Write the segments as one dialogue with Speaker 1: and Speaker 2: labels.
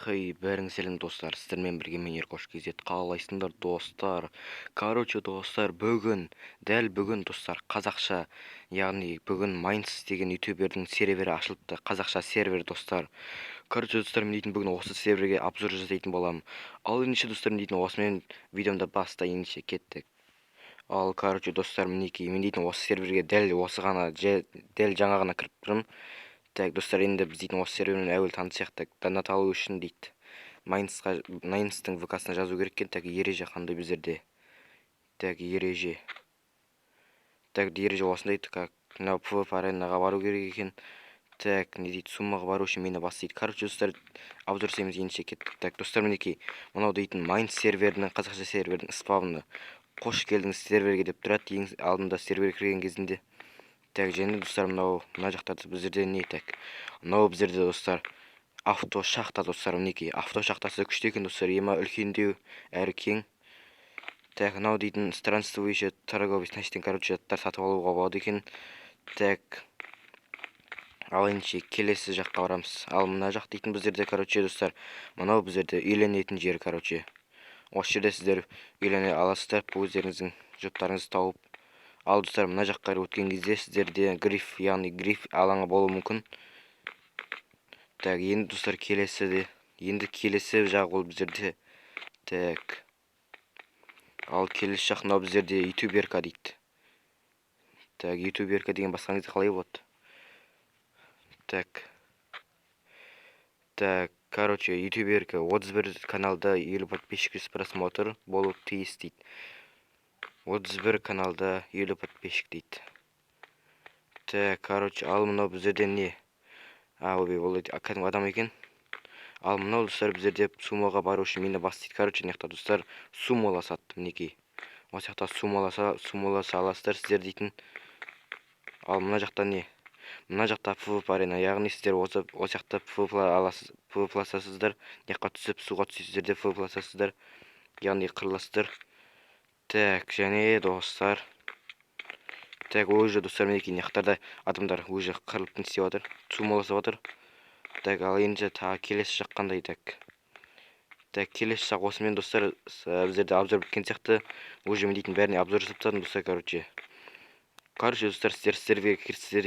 Speaker 1: Хей, бәріңе сәлем, достар! Сіздермен бірге мен, Еркош KZ. Қалайсыңдар, достар? Короче, достар, бүгін, дәл бүгін, достар, қазақша, яғни бүгін Майнс деген ютубердің сервері ашылыпты, қазақша сервер, достар. Короче, достар, мен дейтін бүгін осы серверге обзор жасайтын боламын. Ал ендеше, достар, мен дейтін осымен видеомды бастайыншы, кеттік. Ал, короче, достар, мінекей, мен дейтін осы серверге дәл осы ғана, дәл жаңа ғана кіріп тұрмын. Так, достар, енді біз дейтін осы сервермен әуел танысайық. Так, донат алу үшін дейді Майнсқа, Майнстың ВКсына жазу керек екен. Так, ереже қандай біздерде? Так, ереже. Так, ереже осындай. Так, мынау ПВП аренаға бару керек екен. Так, не дейді? Суммаға бару үшін мені бас дейді. Короче, достар, обзор жасаймыз ендеше, кеттік. Так, достар, мінекей, мынау дейтін Майнс серверінің, қазақша сервердің спавны. «Қош келдіңіз серверге» деп тұрады ең алдында серверге кірген кезінде. Так, және, достар, мынау мына жақта біздерде не? Так, мынау біздерде, достар, авто шахта. Достар, мінекей, авто шахтасы күшті екен, достар, ема, үлкендеу әрі кең. Так, мынау дейтін странствующий торговый, значит, короче, заттар сатып алуға болады екен. Так, ал ендеше келесі жаққа барамыз. Ал мына жақ дейтін біздерде, короче, достар, мынау біздерде үйленетін жер. Короче, осы жерде сіздер үйлене аласыздар өздеріңіздің жұптарыңызды тауып. Ал, достар, мына жаққа қарай өткен кезде сіздерде гриф, яғни гриф алаңы болуы мүмкін. Так, енді, достар, келесі де, енді келесі жақ ол біздерде. Так, ал келесі жақ мынау біздерде ютуберка дейді. Так, ютуберка деген басқан кезде қалай болады? Так, так, короче, ютуберка 31 каналда 50 подписчик, 100 просмотр болуы тиіс дейді. 31 каналда 50 подписчик дейді. Так, короче, ал мынау біздерде не? А, ойбай, ол кәдімгі адам екен. Ал мынау, достар, біздерде сумоға бару үшін мені бас дейді. Короче, мына жақта, достар, сумоласады. Мінекей, осы жақта сумоласа аласыздар сіздер дейтін. Ал мына жақта не? Мына жақта ПВП арена, яғни сіздер осы жақта ПВП аласыз, ПВПласасыздар. Мына жаққа түсіп, суға түсесіздер де, ПВПласасыздар, яғни қырыласыздар. Так, және, достар, так, уже, достар, мінекей, мына жақтарда адамдар уже қырылып не істеп жатыр, сумоласып жатыр. Так, ал енді тағы келесі жақ қандай? Так, так, келесі жақ осымен, достар, біздерде обзор біткен сияқты. Уже мен дейтін бәріне обзор жасап тастадым, достар. Короче, достар, сіздер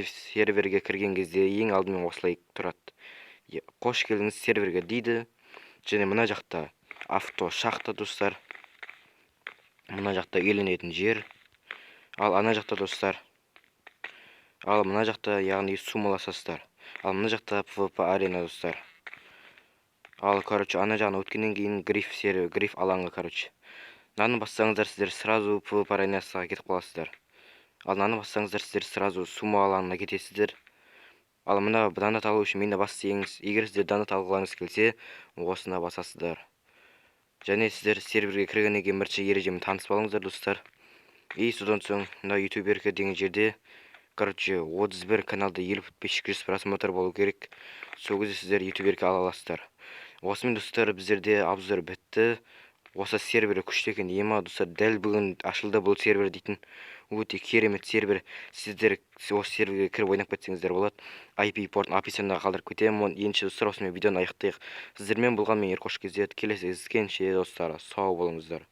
Speaker 1: серверге кірген кезде ең алдымен осылай тұрады: «Қош келдіңіз серверге» дейді. Және мына жақта авто шахта, достар, мына жақта үйленетін жер. Ал ана жақта, достар, ал мына жақта, яғни сумоласасыздар. Ал мына жақта ПВП арена, достар. Ал, короче, ана жағына өткеннен кейін гриф сервер, гриф алаңы. Короче, мынаны бассаңыздар, сіздер сразу ПВП аренасына кетіп қаласыздар. Ал мынаны бассаңыздар, сіздер сразу сумо алаңына кетесіздер. Ал мына донат алу үшін мені бас деңіз. Егер сіздер донат алғыларыңыз келсе, осыны басасыздар. Және сіздер серверге кіргеннен кейін бірінші ережемен танысып алыңыздар, достар. И содан соң мына ютуберка деген жерде, короче, 31 каналда 50 подписчик, 100 просмотр болу керек. Сол кезде сіздер ютуберка ала аласыздар. Осымен, достар, біздерде обзор бітті. Осы сервер күшті екен, ема, достар. Дәл бүгін ашылды бұл сервер дейтін. Өте керемет сервер. Сіздер осы серверге кіріп ойнап кетсеңіздер болады. IP портын описанияда қалдырып кетемін. Ендеше, достар, осымен видеоны аяқтайық. Сіздермен болған мен, Еркош KZ. Келесі кездескенше, достар, сау болыңыздар.